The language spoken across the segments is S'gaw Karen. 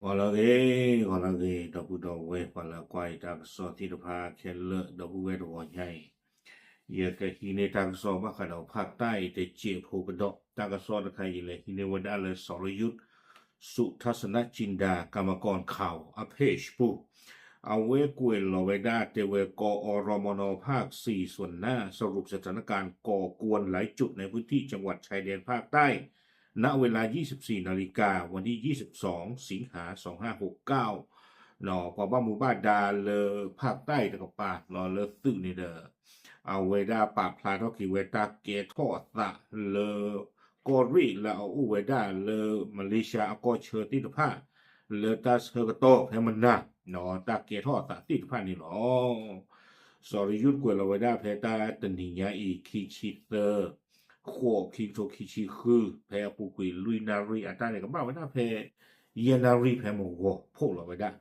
ဂီၤလၢအဂ့ၤ, ဂီၤလၢအဂ့ၤ, ဒီပုၢ်ဒီဝဲၢ် ပှၤလၢကွၢ်အံၤတၢ်ကစီၣ်သ့ၣ်တဖၣ်ခဲလၢာ် ဒီပုၢ်ဝဲၢ်တဂီၤညါအံၤ, ယကဟံးန့ၢ်တၢ်ကစီၣ်ဘၣ်ဃးဒီးဖၣ်တၢ်အံၤတစဲးဖိကဒီး, တၢ်ကစီၣ်တခါအံၤ ယလဲၤဟံးန့ၢ်ဝဲဒၣ်လၢ စီၤရယုၢ် စုထၣ်စနၣ်ကၠံဒါ ကမ္မကီၢ်ခး အ page ပူၤ, အဝဲကွဲးလီၤဝဲဒၣ်တဲဝဲ กอรมน ภาคสี่ ส่วนหน้า สรุปสถานการณ์ก่อกวนหลายจุดในพื้นที่จังหวัดชายแดนภาคใต้ ณ เวลา ยี่สิบสี่นาฬิกา วันที่ ยี่สิบสอง สิงหา สองห้าหกเก้า ပှၤဘၣ်မူဘၣ်ဒါလၢဖၣ်တၢ်အံၤတကပၤ လၢသုးန့ၣ်ဒီး အဝဲဒၣ်ပာ်ဖျါထီၣ်က့ၤဝဲတၢ်ကဲထီၣ်အသးလၢ ကီၢ်ရ့ၣ်လၢအအိၣ်ဝဲဒၣ်လၢ မလ့ၡါအကီၢ်ဆၢသ့ၣ်တဖၣ် လၢတၢ်ဆၢကတီၢ်ဖဲမနၤ တၢ်ကဲထီၣ်အသးသ့ၣ်တဖၣ်န့ၣ်လီၤ. စီၤရယုၢ်ကွဲးလီၤဝဲဒၣ်ဖဲတၢ်တနံၤညါအံၤ ခံဆံသၢ ဃိး ခံကထိခံဆံဃု ဖဲအပူၤကွံာ်လွံၢ်နၣ်ရံၣ် အတၢ်န့ၣ်ကဘၣ်ဝဲဒၣ်ဖဲ ယဲၢ်နၣ်ရံၣ်ဖဲမုၢ်ဂီၤ ဖီၣ်လီၤဝဲဒၣ်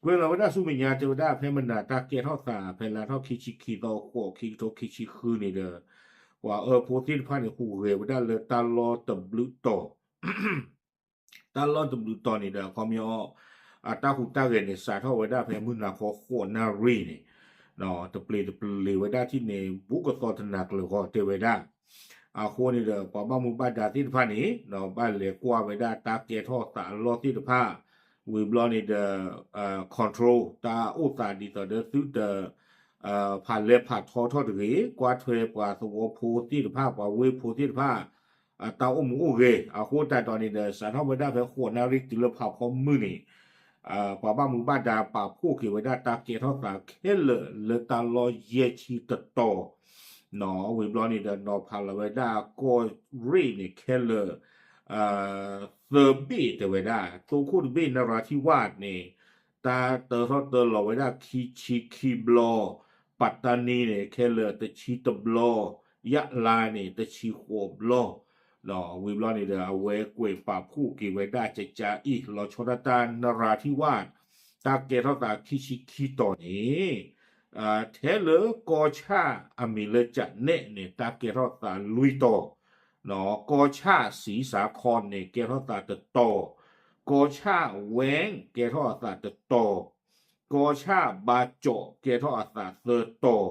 ကွဲးလီၤဝဲဒၣ်ဆူမဲာ်ညါတဲဝဲဒၣ် ဖဲမနၤတၢ်ကဲထီၣ်သး ဖဲလါထီၣ်ခံဆံခံသီ ဃိး ခံကထိခံဆံဃုန့ၣ်ဒီး ပှၤအၢဖိသ့ၣ်တဖၣ်န့ၣ် ဟူးဂဲၤဝဲဒၣ်လၢတၢ်လီၢ်တဘျုးတီၤ တၢ်လီၢ်တဘျုးတီၤန့ၣ်ဒီး အခီပညီ အတၢ်ဟူးတၢ်ဂဲၤန့ၣ် စးထီၣ်ဝဲဒၣ်ဖဲမုၢ်နၤခီ ဃိးနၣ်ရံၣ်န့ၣ် တပျ့ၤတပျ့ၤဝဲဒၣ်ထံၣ်န့ၣ် ဘူးကသီတနၤကျၢၤဃီတဲဝဲဒၣ်. အဃိန့ၣ်ဒီး ပှၤဘၣ်မူဘၣ်ဒါသ့ၣ်တဖၣ်န့ၣ် ဘၣ်လဲၤကွၢ်ဝဲဒၣ်တၢ်ကဲထီၣ်သးအလီၢ်သ့ၣ်တဖၣ် ဝံၤဘျီန့ၣ်ဒီး control တၢ်အိၣ်သးဒ်သိးဒီးသုတ ဖးလဲဖးထီထီၣ်တဂ့ၤ, ကွၢ်ထွဲပှၤသဝီဖိသ့ၣ်တဖၣ် ပှၤဝ့ၢ်ဖိသ့ၣ်တဖၣ် တၢ်အိၣ်မူအိၣ်ဂဲၤ အဃိသတးဒီးန့ၣ်ဒီး စးထီၣ်ဝဲဒၣ်ဖဲဃိးနၣ်ရံၣ်တုၤလၢဖးဖီမုၢ်န့ၣ် ပှၤဘၣ်မူဘၣ်ဒါပာ်ဖှိၣ်က့ၤဝဲဒၣ်တၢ်ကဲထီၣ်သးခဲလၢာ်လၢတၢ်လီၢ်ယဲၢ်ဆံတတီၤ ဝံၤဘျီန့ၣ်ဒီး နီၤဖးလီၤဝဲဒၣ်ကီၢ်ရ့ၣ်န့ၣ်ခဲလၢာ် သၢဘ့ၣ်တဲဝဲဒၣ် သိခိၣ်တဘ့ၣ် နရၤထံဝၣ်န့ၣ် တၢ်တၢထီၣ်တၢလီၤဝဲဒၣ်ခံဆံခံဘျီ, ပၣ်တါနံန့ၣ် ခဲလၢာ်တဆံတဘျီ, ယၣ်လါန့ၣ် တဆံဃိးဘျီ ဝံၤဘျီန့ၣ်ဒီး အဝဲကွဲးပာ်ဖှိၣ်က့ၤဝဲဒၣ်ကကါအံၤ လီၤဆီဒၣ်တၢ် နရၤထံဝၣ် တၢ်ကဲထီၣ်သးခံဆံခံတီၤန့ၣ် ထဲလၢကီၢ်ဆၣ်အမံၤလၢကနဲၣ်န့ၣ် တၢ်ကဲထီၣ်သးလွံၢ်တီၤ, ကီၢ်ဆၣ်စံစးခီန့ၣ် ကဲထီၣ်သးတတီၤ, ကီၢ်ဆၣ်ဝဲကဲထီၣ်အသးတတီၤ, ကီၢ်ဆၣ်ဘါကၠီးကဲထီၣ်အသးသၢတီၤ,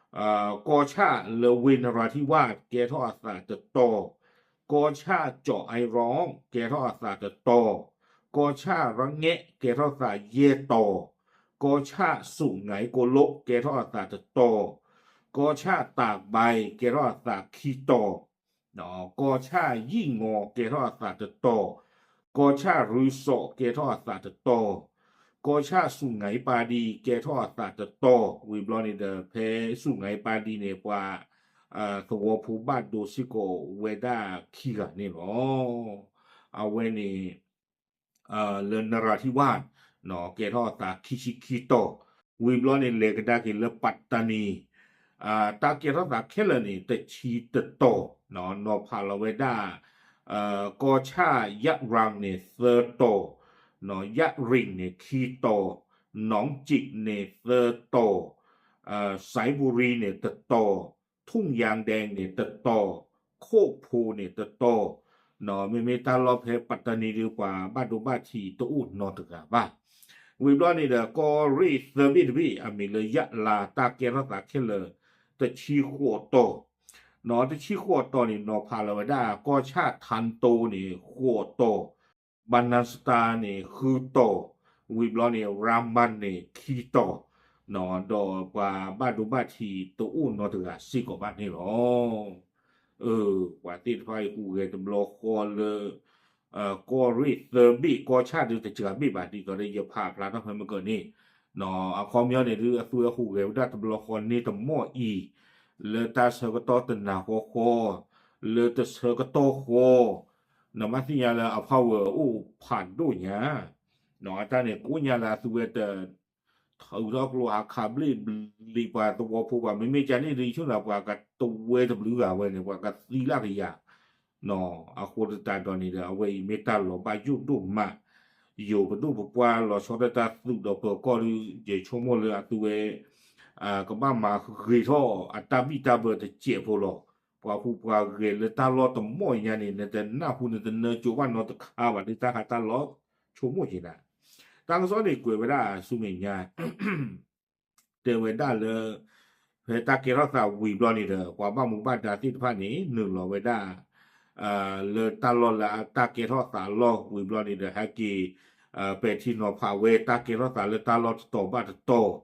ကီၢ်ဆၣ်လၢဝ့ၢ်နရၤထံဝၣ် ကဲထီၣ်အသးတတီၤ, ကီၢ်ဆၣ်ကၠီးအံရီ ကဲထီၣ်အသးတတီၤ, ကီၢ်ဆၣ်ရငဲၣ် ကဲထီၣ်သးယဲၢ်တီၤ, ကီၢ်ဆၣ်စူးငါကီလိ ကဲထီၣ်အသးတတီၤ, ကီၢ်ဆၣ်တၢ်ဘါ ကဲထီၣ်အသးခံတီၤ, ကီၢ်ဆၣ်ယံၣ်ငီ ကဲထီၣ်အသးတတီၤ, ကီၢ်ဆၣ်ရူစီး ကဲထီၣ်အသးတတီၤ, ကီၢ်ဆၣ်စူးငါပၣ်ဒံ ကဲထီၣ်အသးတတီၤ, ဝံၤဘျီန့ၣ်ဒီး ဖဲစူးငါပၣ်ဒံန့ၣ် ပှၤ သဝီဖိဘၣ်ဒိစ့ၢ်ကီးဝဲဒၣ်ခံဂၤန့ၣ်လီၤ. အဝဲန့ၣ် လၢနရၤထံဝၣ် ကဲထီၣ်အသးခံဆံခံတီၤ, ဝံၤဘျီန့ၣ် လဲၤကဒါက့ၤလၢပၣ်တါနံ တၢ်ကဲထီၣ်သးခဲလၢာ်န့ၣ် တဆံတတီၤ, နီၤဖးလီၤဝဲဒၣ် ကီၢ်ဆၣ်ယၣ်ရၣ်န့ၣ်သၢတီၤ, ယၣ်ရ့ၣ်န့ၣ်ခံတီၤ, နီၣ်ကံးန့ၣ်သၢတီၤ, စဲဘူရံန့ၣ်တတီၤ, ထူၣ်ယၣ်ဒဲးန့ၣ်တတီၤ, ခိၣ်ဖိန့ၣ်တတီၤ, မ့မ့ၢ်တၢ်လီၢ်ဖဲပၣ်တါနံဒုး ပှၤဘၣ်ဒိဘၣ်ထံးတအိၣ်နီတဂၤဘၣ်. ဝံၤဘျီန့ၣ်ဒီး ကီၢ်ရ့ၣ်သၢဘ့ၣ်တဘ့ၣ် အမံၤလၢယၣ်လါ တၢ်ကဲထီၣ်သးခဲလၢာ် တဆံဃိးတီၤ, တဆံဃိးတီၤန့ၣ် နီၤဖးလီၤဝဲဒၣ် ကီၢ်ဆၣ်ထၣ်တိန့ၣ် ဃိးတီၤ, ဘၣ်နၢ်စတါန့ၣ် ဃုတီၤ, ဝံၤဘျီန့ၣ် ရၤမၣ်န့ၣ် ခံတီၤ, ဒီးပှၤဘၣ်ဒိဘၣ်ထံးတအိၣ်နီတဂၤစ့ၢ်ကီးဘၣ်န့ၣ်လီၤ. ပှၤသ့ၣ်တဖၣ်အံၤဟူးဂဲၤတဘျီဃီလၢ ကီၢ်ရ့ၣ်သၢဘ့ၣ် ကီၢ်ဆၣ်ဒုးတစှၤဘ့ၣ်ဘၣ် ဒ်သိးဒီးယဖးဖျါထီၣ်ဖဲမုၢ်ကၢၢ်န့ၣ်, အခီပညီန့ၣ်ဒုး အသုဝဲဟူးဂဲၤဝဲဒၣ်တဘျီဃီန့ၣ်တမီၢ်အံၤ, လၢတၢ်ဆၢကတီၢ်တနၤဃီဃီ, လၢတဆၢကတီၢ်ဃီ, နဘၣ်သ့ၣ်ညါလၢအဖးဝဲအိၣ်ဖးဒိၣ်ညါ, အတၢ်န့ၣ်ကိးညါလၢအသုဝဲတ ထုးထီၣ်ကျိဟးခးဘျ့ၣ်ဘျံၤပှၤသဝီဖိပှၤ မ့မ့ၢ်ကန့ၣ်ဒုး ယဆိကမိၣ်ပှၤကတဝဲတဘျုးဂၤဝဲန့ၣ် ပှၤကသံလၢကယၤ, အဃိသတးဒီးန့ၣ်ဒီး အဝဲအံၤမ့ၢ်တၢ်လီၤဘၣ်ယိၣ်ဒိၣ်မး, ယိၤပဒိၣ်ပပှၢ်လီၤဆီဒၣ်တၢ်သုးဒီးပၢၤကီၢ်ဒုး ယဆိကမိၣ်လၢအသုဝဲ ကဘၣ်မၤဂ့ၤထီၣ်အတၢ်ဘံၣ်တၢ်ဘၢတစဲးဖိလီၤ. ပှၤဟူးပှၤဂဲၤလၢတၢ်လီၢ်တမီၢ်ညါန့ၣ် နတနၢ်ဟူနတနၢကၠိဘၣ်နီတခါဘၣ် ဒ်တၢ်ဟးတၢ်လီၤ ဆိကမိၣ်က့ၤဒၣ် တၢ်ကစီၣ်န့ၣ်ကွဲးဝဲဒၣ်ဆူမဲာ်ညါ တဲဝဲဒၣ်လၢ ဖဲတၢ်ကဲထီၣ်သးဝံၤဘျီန့ၣ်ဒီး ပှၤဘၣ်မူဘၣ်ဒါသ့ၣ်တဖၣ်န့ၣ် နုာ်လီၤဝဲဒၣ် လၢတၢ်လီၢ်လၢတၢ်ကဲထီၣ်သးအလီၢ်ဝံၤဘျီန့ၣ်ဒီး ဟဲက့ၤ ပဲာ်ထံနီၤဖးဝဲတၢ်ကဲထီၣ်သးလၢတၢ်လီၢ်တတီၤဘၣ်တတီၤ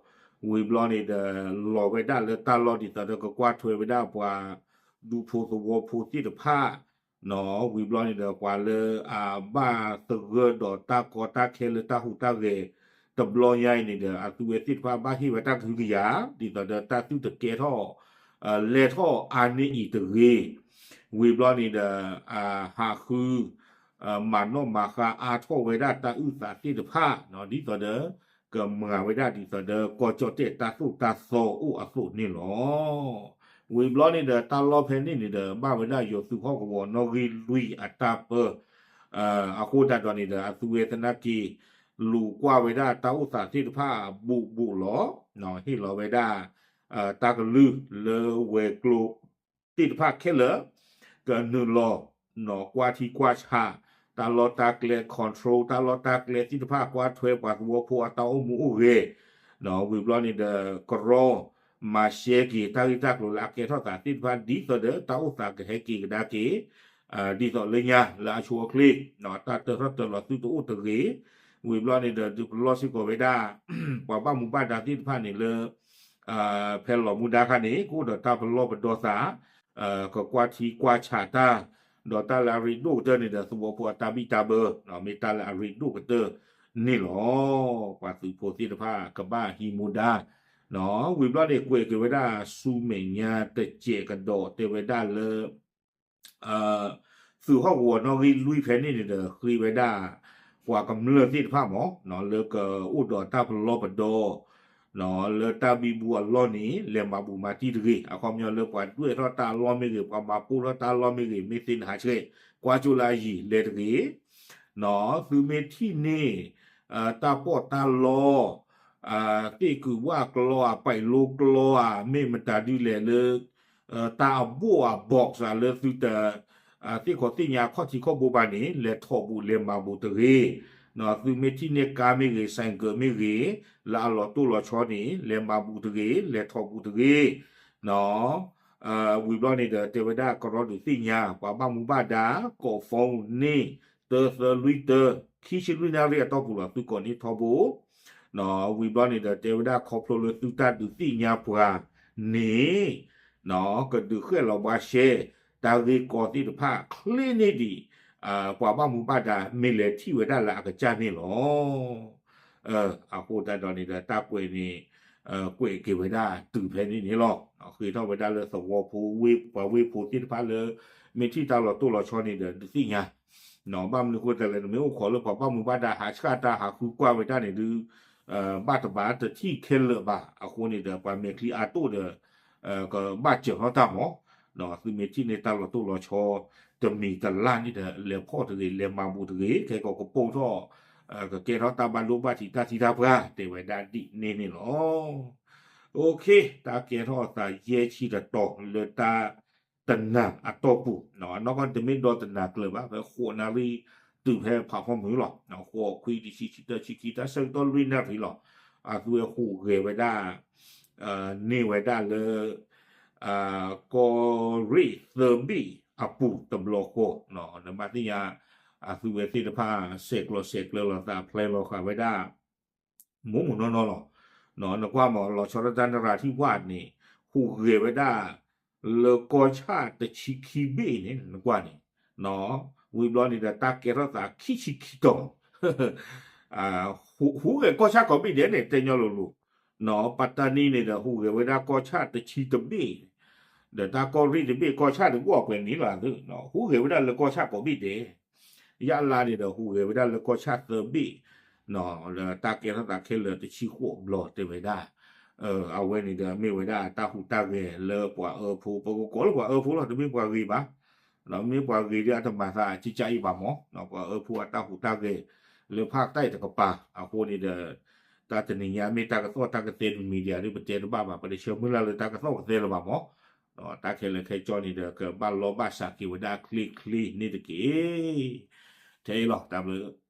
ဝံၤဘျီန့ၣ်ဒီး လီၤဝဲဒၣ်လၢတၢ်လီၢ်ဒ်သိးဒီးကကွၢ်ထွဲဝဲဒၣ်ပှၤ ဒူဖိသဝီဖိသ့ၣ်တဖၣ် ဝံၤဘျီန့ၣ်ဒီး ပှၤလၢအဘၣ်သဂၢၢ်ဒီးတၢ်ကီတၢ်ခဲလၢတၢ်ဟူးတၢ်ဂဲၤတဘျီညါအံၤန့ၣ်ဒီး အသုဝဲသ့ၣ်တဖၣ်ဘၣ်ဟ့ၣ်ဝဲတၢ်ကဟုကယာ် ဒ်သိးဒီးတၢ်သုတကဲထီၣ် လဲၤထီၣ်အါန့ၢ်အံၤတဂ့ၤ ဝံၤဘျီန့ၣ်ဒီး ဟးဃု မၤနီၣ်မၤဃါအါထီၣ်ဝဲဒၣ်တၢ်အုၣ်သးသ့ၣ်တဖၣ် ဒ်သိးဒီး ကမၤဝဲဒၣ်ဒ်သိးဒီးကီၢ်ကၠီၣ်တဲၣ်တၢ်သိၣ်တၢ်သီအိၣ်အသိးန့ၣ်လီၤ. ဝံၤဘျီန့ၣ်ဒီး တၢ်လီၢ်ဖဲန့ၣ်န့ၣ်ဒီး ဘၣ်ဝဲဒၣ်ယိၤသုးဟီၣ်ကဝီၤနီၣ်ဂံၢ်လွံၢ်အတၢ်ပၢ အဃိသတးဒီးန့ၣ်ဒီး အသုဝဲသနာ်က့ လူၤကွၢ်ဝဲဒၣ်တၢ်အိၣ်သးသ့ၣ်တဖၣ်ဘူးဘူးလီၤ. ဟ့ၣ်လီၤဝဲဒၣ် တၢ်ကလုၢ်လၢဝဲၤကျိၤသ့ၣ်တဖၣ်ခဲလၢာ် ကနုာ်လီၤ ကွၢ်ထံကွၢ်ဆး တၢ်လီၢ်တၢ်ကျဲ control တၢ်လီၢ်တၢ်ကျဲသ့ၣ်တဖၣ် ကွၢ်ထွဲပှၤသဝီဖိအတၢ်အိၣ်မူအိၣ်ဂဲၤ ဝံၤဘျီန့ၣ်ဒီး ကရီ မၤရှဲက့ၤတၢ်ဂ့ၢ်တၢ်ကျိၤလၢအကဲထီၣ်သးသ့ၣ်တဖၣ် ဒ်သိးဒီးတၢ်အိၣ်သးကဟဲက့ၤကဒါက့ၤ ဒ်သိးလၢညါလၢအဆိအချ့ တၢ်တၢထီၣ်တၢလီၤသုတအိၣ်တဂ့ၤ ဝံၤဘျီန့ၣ်ဒီး ဒုးပလီၢ်စ့ၢ်ကီးဝဲဒၣ် ပှၤဘၣ်မူဘၣ်ဒါသ့ၣ်တဖၣ်န့ၣ်လၢ ဖဲလီၤမူဒါခါန့ၣ် ကအိၣ်ဒီးတၢ်ပလီၢ်ပဒီသး ကကွၢ်ထံကွၢ်ဆးတၢ် ဒီးတၢ်လၢအရ့ဒိၣ်ကတၢၢ်န့ၣ်ဒီး သဝီဖိအတၢ်ဘံၣ်တၢ်ဘၢ မ့ၢ်တၢ်လၢအရ့ဒိၣ်ကတၢၢ်န့ၣ်လီၤ. ပှၤသုးဖိသ့ၣ်တဖၣ်ကဘၣ်ဟံးမူဒါ ဝံၤဘျီန့ၣ် ကွဲးက့ၤဝဲဒၣ်ဆူမဲာ်ညါတစဲးကဒီး တဲဝဲဒၣ်လၢ သုးဟီၣ်ကဝီၤနီၣ်ဂံၢ်လွံၢ်ဖဲန့ၣ်န့ၣ်ဒီး ဃ့ဝဲဒၣ် ပှၤကမျၢၢ်သ့ၣ်တဖၣ်မး လၢကအိၣ်ဒီးတၢ်ပလီၢ်ပဒီ လၢတၢ်ဘံဘူအလီၢ်န့ၣ် လဲၤမၤဘူးမၤတံၢ်တဂ့ၤ အခီပညီလၢပှၤဒွဲၣ်ထီၣ်တၢ်အလီၢ်မ့ၢ်ဂ့ၤ ပှၤမၤပိၢ်ထီၣ်တၢ်အလီၢ်မ့ၢ်ဂ့ၤ မ့ၢ်သ့နဟးဆှဲး ကွၢ်ကၠိလၢအယံၤလဲၤတဂ့ၤ သုမ့ၢ်ထံၣ်န့ၢ် တၢ်ပီးတၢ်လီ သ့ၣ်ကုးဝၣ်ကျီဧါ ပာ်လိကျီဧါ မ့ၢ်မတၤဒုလဲၣ်လၢ တၢ်အဘိၣ်အ box ဧါ လၢသုတ သ့ၣ်ခီသ့ၣ်ညါခီၣ်ထံးခီၣ်ဘိဘၣ်န့ၣ် လဲၤထီၣ်ဘူးလဲၤမၤဘူးတဂ့ၤ သုမ့ၢ်ထံၣ်န့ၢ်ကါမ့ၢ်ဂ့ၤ ဆိုင်ကယ် မ့ၢ်ဂ့ၤ လၢအလီၤတိၢ်လီၤဆီန့ၣ် လဲၤမၤဘူးတဂ့ၤ လဲၤထီၣ်ဘူးတဂ့ၤ ဝံၤဘျီန့ၣ်ဒီး တဲဝဲဒၣ်ကရီဒုးသ့ၣ်ညါ ပှၤဘၣ်မူဘၣ်ဒါ ကိးဖီန့ၢ် တၢသၢလွံၢ်တၢ ခံဆံလွံၢ်နၣ်ရံၣ်အတီၢ်ပူၤလီၤ သုကိးန့ၢ်ထီဘိ ဝံၤဘျီန့ၣ်ဒီး တဲဝဲဒၣ်ခီဖျိလၢသုတၢ်ဒုးသ့ၣ်ညါပှၤန့ၣ် ကဒုးဃဲၣ်လီၤဘှါရှဲ တၢ်ဂ့ၢ်ကီသ့ၣ်တဖၣ်ချ့န့ၢ်ဒံး ပှၤဘၣ်မူဘၣ်ဒါ မ့ၢ်လဲၤထံၣ်ဝဲဒၣ်လၢအကစၢ်န့ၣ်လီၤ. အဃိသတးဒီးန့ၣ်ဒီး တၢ်ကွဲးန့ၣ် ကွဲးက့ၤဝဲဒၣ်တုၤဖဲန့ၣ်န့ၣ်လီၤ. ဃ့ထီၣ်ဝဲဒၣ်လၢသဝီဖိ ပှၤဝ့ၢ်ဖိသ့ၣ်တဖၣ်လၢ မ့ၢ်ထံၣ်တၢ်လီၤတိၢ်လီၤဆီန့ၣ်ဒီး ဒုးသ့ၣ်ညါ ဘၣ်မနုၤအဃိသတးလဲၣ် နမ့ၢ်အိၣ်ခိးလၢပှၤဘၣ်မူဘၣ်ဒါဟးဆှၣ်တၢ်ဟးဃုကွၢ်ဝဲဒၣ်န့ၣ်ဒုး ဘၣ်တဘၣ်တထံၣ်ခဲလၢာ်ဘၣ် အဃိန့ၣ်ဒီး ပှၤမဲာ်ချံအါတိၢ်ဒီး ကဘၣ်စၢၤထီၣ်တၢ်မး သုမ့ၢ်ထံၣ်န့ၢ်တၢ်လီၤတိၢ်လီၤဆီ တမံၤတလၢ်န့ၣ်ဒီး လဲၤဖီၣ်တဂ့ၤ လဲၤမၤဘူးတဂ့ၤ ခဲကိးကပိာ်ထီၣ် ကကဲထီၣ်တၢ်ဘၣ်ဒိဘၣ်ထံးတၢ်သံတၢ်ပှၢ် တဲဝဲဒၣ်ဒ်န့ၣ်န့ၣ်လီၤ. တၢ်ကဲထီၣ်အသးယဲၢ်ဆံတတီၤလၢတၢ် တနၤအတီၢ်ပူၤ အနီၢ်ကီၢ်တမ့ၢ်ဒီတနၤကျၢၤဘၣ် ဖဲဃိးနၣ်ရံၣ်တုၤဖဲဖးဖီမုၢ်လီၤ. ဃိးခွံတဆံ ဆံတၢ ဆံခံ တၢ်ဆၢကတီၢ်လွံၢ်နၣ်ရံၣ်လီၤ. အသုဝဲဟူးဂဲၤဝဲဒၣ် န့ၢ်ဝဲဒၣ်လၢ ကီၢ်ရ့ၣ်သၢဘ့ၣ်အပူၤတဘျီဃီ နဘၣ်သ့ၣ်ညါ အသုဝဲသ့ၣ်တဖၣ် ဆဲးကျိးဆဲးကျၢလီၤသးဖျဲလီၤဃာ်ဝဲဒၣ် မိၢ်မိၢ်နီၢ်နီၢ်လီၤ. နကွၢ်မး လီၤဆီဒၣ်တၢ်နရၤထံၣ်ဝၣ်န့ၣ် ဟူးဂဲၤဝဲဒၣ် လၢကီၢ်ဆၣ်တဆံခံဘ့ၣ်န့ၣ် နကွၢ်န့ၣ် ဝံၤဘျီန့ၣ်ဒီး တၢ်ကဲထီၣ်သးခံဆံခံတီၤ ဟူးဂဲၤကီၢ်ဆၣ်ကိးဘ့ၣ်ဒဲးန့ၣ် တဲညီလိၤလိၤ ပၣ်တၢ်နံန့ၣ်ဒီး ဟူးဂဲၤဝဲဒၣ်ကီၢ်ဆၣ်တဆံတဘ့ၣ် ဒီးတၢ်ကီၢ်ရ့ၣ်တဘ့ၣ် ကီၢ်ဆၣ်န့ၣ် ကအိၣ်အပှဲၤန့ၣ်လီၤ. ဟူးဂဲၤဝဲဒၣ်လၢကီၢ်ဆၣ်ကိးဘ့ၣ်ဒဲး ယလါန့ၣ်ဒီး ဟူးဂဲၤဝဲဒၣ်လၢကီၢ်ဆၣ်သၢဘ့ၣ် လၢတၢ်ကဲထီၣ်သးခဲလၢာ်တဆံဃိးဘျီတဲဝဲဒၣ် အဝဲန့ၣ်ဒီး မ့ၢ်ဝဲဒၣ်တၢ်ဟူးတၢ်ဂဲၤလၢပှၤအၢဖိ ပကကိးလၢပှၤအၢဖိလီၤ တမ့ၢ်ပှၤဂ့ၤဘၣ် မ့ၢ်ပှၤဂ့ၤဒီးအတမၤသးကကၢ်အံၤဘၣ်မး ပှၤအၢဖိအတၢ်ဟူးတၢ်ဂဲၤလၢဖးတၢ်အံၤတကပၤ အဃိန့ၣ်ဒီး တၢ်တနံၤညါမ့ၢ်တၢ်ကသီၣ်တၢ်ကသဲ media ဒ်ပတဲတဘၣ်ဘၣ် ပတဆၢမုၢ်လၢ်လၢတၢ်ကသီၣ်ကသဲလၢၤဘၣ်မး တၢ်ခဲလၢာ်ခဲဆ့န့ၣ်ဒီး ကဘၣ်လီဘၣ်စးက့ၤဝဲဒၣ်ချ့ချ့န့ၣ်တက့ၢ်. ထဲအံၤလီၤ တၢ်ဘျုး